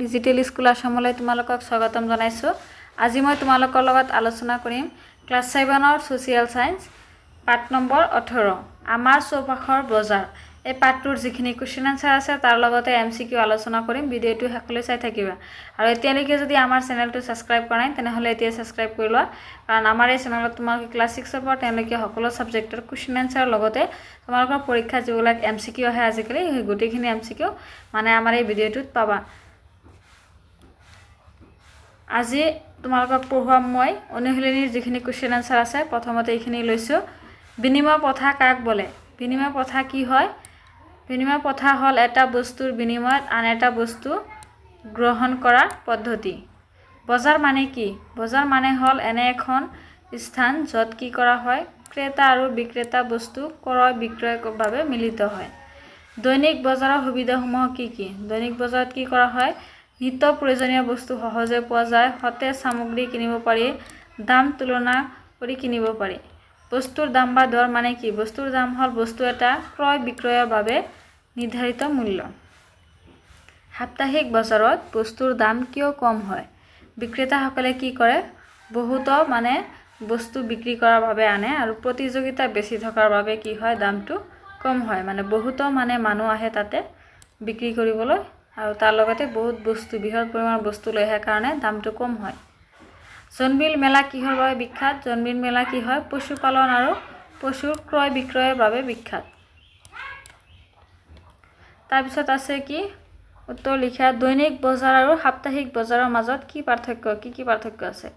Digital school আছামলৈ তোমালোকক স্বাগতম জনাইছোঁ। আজি মই তোমালোকৰ লগত আলোচনা কৰিম ক্লাছ ছেভেনৰ ছ'চিয়েল ছায়েন্স পাঠ নম্বৰ 18, আমাৰ চৌপাশৰ বজাৰ। এই পাঠটোৰ যিখিনি কুৱেশ্যন এনচাৰ আছে, তাৰ লগতে এমচিকিউ আলোচনা কৰিম। ভিডিঅ'টো শেষলৈ চাই থাকিবা আৰু এতিয়ালৈকে যদি আমাৰ চেনেলটো ছাবস্ক্ৰাইব কৰা নাই, তেনেহ'লে এতিয়াই ছাবস্ক্ৰাইব কৰি লোৱা, কাৰণ আমাৰ এই চেনেলত তোমালোকে ক্লাছ ছিক্সৰ পৰা টেনলৈকে সকলো ছাবজেক্টৰ কুৱেশ্যন এনচাৰৰ লগতে তোমালোকৰ পৰীক্ষাত যিবিলাক এমচিকিউ আহে আজিকালি, সেই গোটেইখিনি এমচিকিউ মানে আমাৰ এই ভিডিঅ'টোত পাবা। আজি তোমালোকক পঢ়ুৱাম মই অনুশীলনীৰ যিখিনি কুৱেশ্যন এনচাৰ আছে। প্ৰথমতে এইখিনি লৈছোঁ। বিনিময় প্ৰথা কাক বোলে? বিনিময় প্ৰথা কি হয়? বিনিময় প্ৰথা হ'ল এটা বস্তুৰ বিনিময়ত আন এটা বস্তু গ্ৰহণ কৰা পদ্ধতি। বজাৰ মানে কি? বজাৰ মানে হ'ল এনে এখন স্থান য'ত কি কৰা হয়? ক্ৰেতা আৰু বিক্ৰেতা বস্তু ক্ৰয় বিক্ৰয়ৰ বাবে মিলিত হয়। দৈনিক বজাৰৰ সুবিধাসমূহ কি কি? দৈনিক বজাৰত কি কৰা হয়? নিত্য প্ৰয়োজনীয় বস্তু সহজে পোৱা যায়, সতেজ সামগ্ৰী কিনিব পাৰি, দাম তুলনা কৰি কিনিব পাৰি। বস্তুৰ দাম বা দৰ মানে কি? বস্তুৰ দাম হ'ল বস্তু এটা ক্ৰয় বিক্ৰয়ৰ বাবে নিৰ্ধাৰিত মূল্য। সাপ্তাহিক বজাৰত বস্তুৰ দাম কিয় কম হয়? বিক্ৰেতাসকলে কি কৰে? বহুতো মানে বস্তু বিক্ৰী কৰাৰ বাবে আনে আৰু প্ৰতিযোগিতা বেছি থকাৰ বাবে কি হয়? দামটো কম হয়। মানে বহুতো মানে মানুহ আহে তাতে বিক্ৰী কৰিবলৈ আৰু তাৰ লগতে বহুত বস্তু, বৃহৎ পৰিমাণৰ বস্তু লৈ আহে কাৰণে দামটো কম হয়। জোনবিল মেলা কিহৰ বাবে বিখ্যাত? জোনবিল মেলা কি হয়? পশুপালন আৰু পশুৰ ক্ৰয় বিক্ৰয়ৰ বাবে বিখ্যাত। তাৰপিছত আছে কি? উত্তৰ লিখা। দৈনিক বজাৰ আৰু সাপ্তাহিক বজাৰৰ মাজত কি পাৰ্থক্য? কি কি পাৰ্থক্য আছে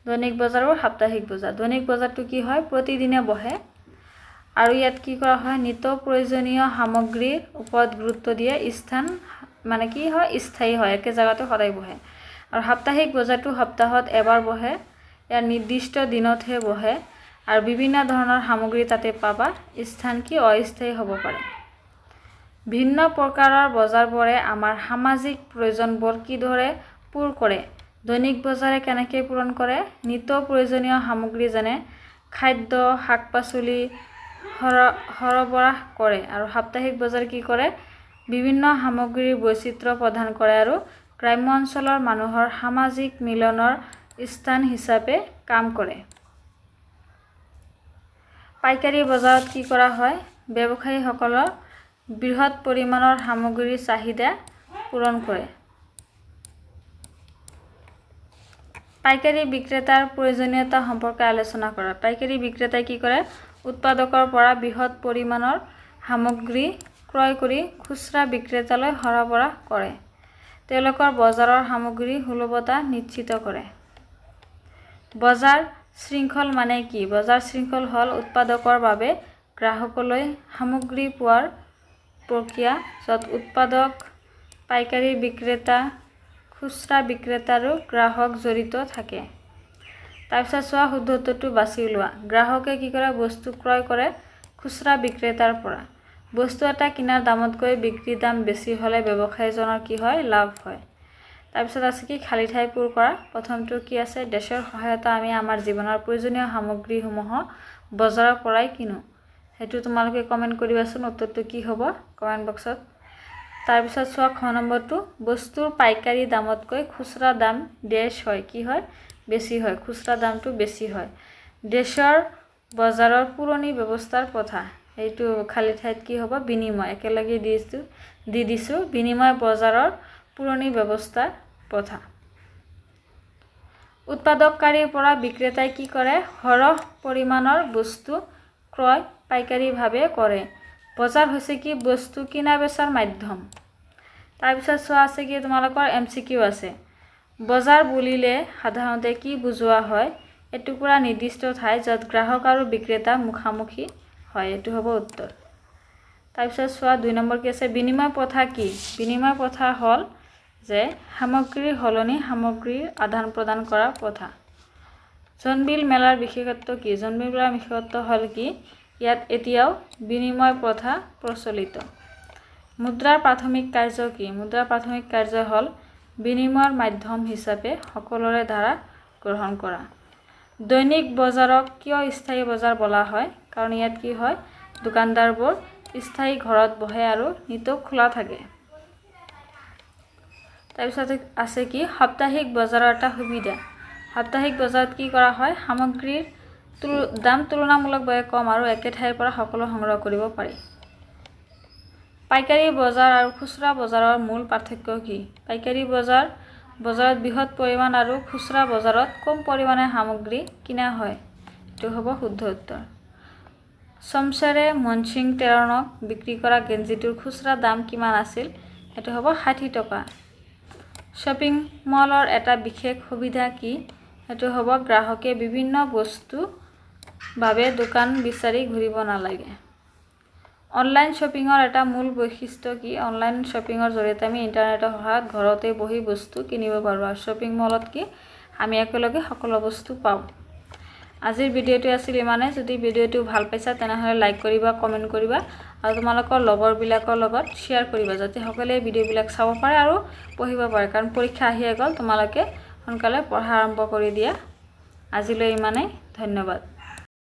দৈনিক বজাৰ আৰু সাপ্তাহিক বজাৰ? দৈনিক বজাৰটো কি হয়? প্ৰতিদিনে বহে আৰু ইয়াত কি কৰা হয়? নিত্য প্ৰয়োজনীয় সামগ্ৰীৰ ওপৰত গুৰুত্ব দিয়ে। স্থান মানে কি হয়? স্থায়ী হয়, একে জেগাতে সদায় বহে। আৰু সাপ্তাহিক বজাৰটো সপ্তাহত এবাৰ বহে, ইয়াৰ নিৰ্দিষ্ট দিনতহে বহে আৰু বিভিন্ন ধৰণৰ সামগ্ৰী তাতে পাবা। স্থান কি? অস্থায়ী হ'ব পাৰে। ভিন্ন প্ৰকাৰৰ বজাৰবোৰে আমাৰ সামাজিক প্ৰয়োজনবোৰ কিদৰে পূৰ কৰে? দৈনিক বজাৰে কেনেকৈ পূৰণ কৰে? নিত্য প্ৰয়োজনীয় সামগ্ৰী যেনে খাদ্য, শাক পাচলি সৰবৰাহ কৰে। আৰু সাপ্তাহিক বজাৰ কি কৰে? বিভিন্ন সামগ্ৰীৰ বৈচিত্ৰ্য প্ৰদান কৰে আৰু গ্ৰাম্য অঞ্চলৰ মানুহৰ সামাজিক মিলনৰ স্থান হিচাপে কাম কৰে। পাইকাৰী বজাৰত কি কৰা হয়? ব্যৱসায়ীসকলৰ বৃহৎ পৰিমাণৰ সামগ্ৰীৰ চাহিদা পূৰণ কৰে। পাইকাৰী বিক্ৰেতাৰ প্ৰয়োজনীয়তা সম্পৰ্কে আলোচনা কৰা। পাইকাৰী বিক্ৰেতাই কি কৰে? উৎপাদকৰ পৰা বৃহৎ পৰিমাণৰ সামগ্ৰী ক্ৰয় কৰি খুচৰা বিক্ৰেতালৈ সৰবৰাহ কৰে। তেওঁলোকৰ বজাৰৰ সামগ্ৰীৰ সুলভতা নিশ্চিত কৰে। বজাৰ শৃংখল মানে কি? বজাৰ শৃংখল হ'ল উৎপাদকৰ বাবে গ্ৰাহকলৈ সামগ্ৰী পোৱাৰ প্ৰক্ৰিয়া, য'ত উৎপাদক, পাইকাৰী বিক্ৰেতা, খুচৰা বিক্ৰেতা আৰু গ্ৰাহক জড়িত থাকে। তাৰপিছত চোৱা, শুদ্ধ উত্তৰটো বাছি উলিওৱা। গ্ৰাহকে কি কৰে? বস্তু ক্ৰয় কৰে খুচৰা বিক্ৰেতাৰ পৰা। বস্তু এটা কিনাৰ দামতকৈ বিক্ৰীৰ দাম বেছি হ'লে ব্যৱসায়ীজনৰ কি হয়? লাভ হয়। তাৰপিছত আছে কি? খালী ঠাই পূৰ কৰা। প্ৰথমটো কি আছে? দেশৰ সহায়তা আমি আমাৰ জীৱনৰ প্ৰয়োজনীয় সামগ্ৰীসমূহ বজাৰৰ পৰাই কিনো। সেইটো তোমালোকে কমেণ্ট কৰিবাচোন, উত্তৰটো কি হ'ব কমেণ্ট বক্সত। তাৰপিছত চোৱা, খ নম্বৰটো, বস্তুৰ পাইকাৰী দামতকৈ খুচৰা দাম ডেছ হয়। কি হয়? বেছি হয়। খুচৰা দামটো বেছি হয়। দেশৰ বজাৰৰ পুৰণি ব্যৱস্থাৰ প্ৰথা। এইটো খালী ঠাইত কি হ'ব? বিনিময়। একেলগে দিছোঁ, দি দিছোঁ। বিনিময় বজাৰৰ পুৰণি ব্যৱস্থাৰ প্ৰথা। উৎপাদককাৰীৰ পৰা বিক্ৰেতাই কি কৰে? সৰহ পৰিমাণৰ বস্তু ক্ৰয় পাইকাৰীভাৱে কৰে। বজাৰ হৈছে কি? বস্তু কিনা বেচাৰ মাধ্যম। তাৰপিছত চোৱা, আছে কি? তোমালোকৰ এমচিকিউ আছে। বজাৰ বুলিলে সাধাৰণতে কি বুজোৱা হয়? এটুকুৰা নিৰ্দিষ্ট ঠাই য'ত গ্ৰাহক আৰু বিক্ৰেতা মুখামুখি হয়। এইটো হ'ব উত্তৰ। তাৰপিছত চোৱা, 2 নম্বৰ কি আছে? বিনিময় প্ৰথা কি? বিনিময় প্ৰথা হ'ল যে সামগ্ৰীৰ সলনি সামগ্ৰীৰ আদান প্ৰদান কৰা প্ৰথা। জোনবিল মেলাৰ বিশেষত্ব কি? জোনবিল মেলাৰ বিশেষত্ব হ'ল কি? ইয়াত এতিয়াও বিনিময় প্ৰথা প্ৰচলিত। মুদ্ৰাৰ প্ৰাথমিক কাৰ্য কি? মুদ্ৰাৰ প্ৰাথমিক কাৰ্য হ'ল বিনিময়ৰ মাধ্যম হিচাপে সকলোৰে দ্বাৰা গ্ৰহণ কৰা। দৈনিক বজাৰক কিয় স্থায়ী বজাৰ বোলা হয়? কাৰণ ইয়াত কি হয়? দোকানদাৰবোৰ স্থায়ী ঘৰত বহে আৰু নিতৌ খোলা থাকে। তাৰপিছত আছে কি? সাপ্তাহিক বজাৰৰ এটা সুবিধা। সাপ্তাহিক বজাৰত কি কৰা হয়? সামগ্ৰীৰ দাম তুলনামূলকভাৱে কম আৰু একে ঠাইৰ পৰা সকলো সংগ্ৰহ কৰিব পাৰি। পাইকাৰী বজাৰ আৰু খুচুৰা বজাৰৰ মূল পাৰ্থক্য কি? পাইকাৰী বজাৰত বৃহৎ পৰিমাণ আৰু খুচুৰা বজাৰত কম পৰিমাণে সামগ্ৰী কিনা হয়। এইটো হ'ব শুদ্ধ উত্তৰ। চমচেৰে মনচিং টেৰণক বিক্ৰী কৰা গেঞ্জিটোৰ খুচুৰা দাম কিমান আছিল? সেইটো হ'ব 60 টকা। শ্বপিং মলৰ এটা বিশেষ সুবিধা কি? সেইটো হ'ব গ্ৰাহকে বিভিন্ন বস্তু বাবে দোকান বিচাৰি ঘূৰিব নালাগে। অনলাইন শ্বপিঙৰ এটা মূল বৈশিষ্ট্য কি? অনলাইন শ্বপিঙৰ জৰিয়তে আমি ইণ্টাৰনেটৰ সহায়ত ঘৰতে বহি বস্তু কিনিব পাৰোঁ। আৰু শ্বপিং মলত কি আমি একেলগে সকলো বস্তু পাওঁ। আজিৰ ভিডিঅ'টো আছিল ইমানে। যদি ভিডিঅ'টো ভাল পাইছা, তেনেহ'লে লাইক কৰিবা, কমেণ্ট কৰিবা আৰু তোমালোকৰ লগৰবিলাকৰ লগত শ্বেয়াৰ কৰিবা, যাতে সকলোৱে ভিডিঅ'বিলাক চাব পাৰে আৰু পঢ়িব পাৰে। কাৰণ পৰীক্ষা আহিয়ে গ'ল, তোমালোকে সোনকালে পঢ়া আৰম্ভ কৰি দিয়া। আজিলৈ ইমানেই, ধন্যবাদ।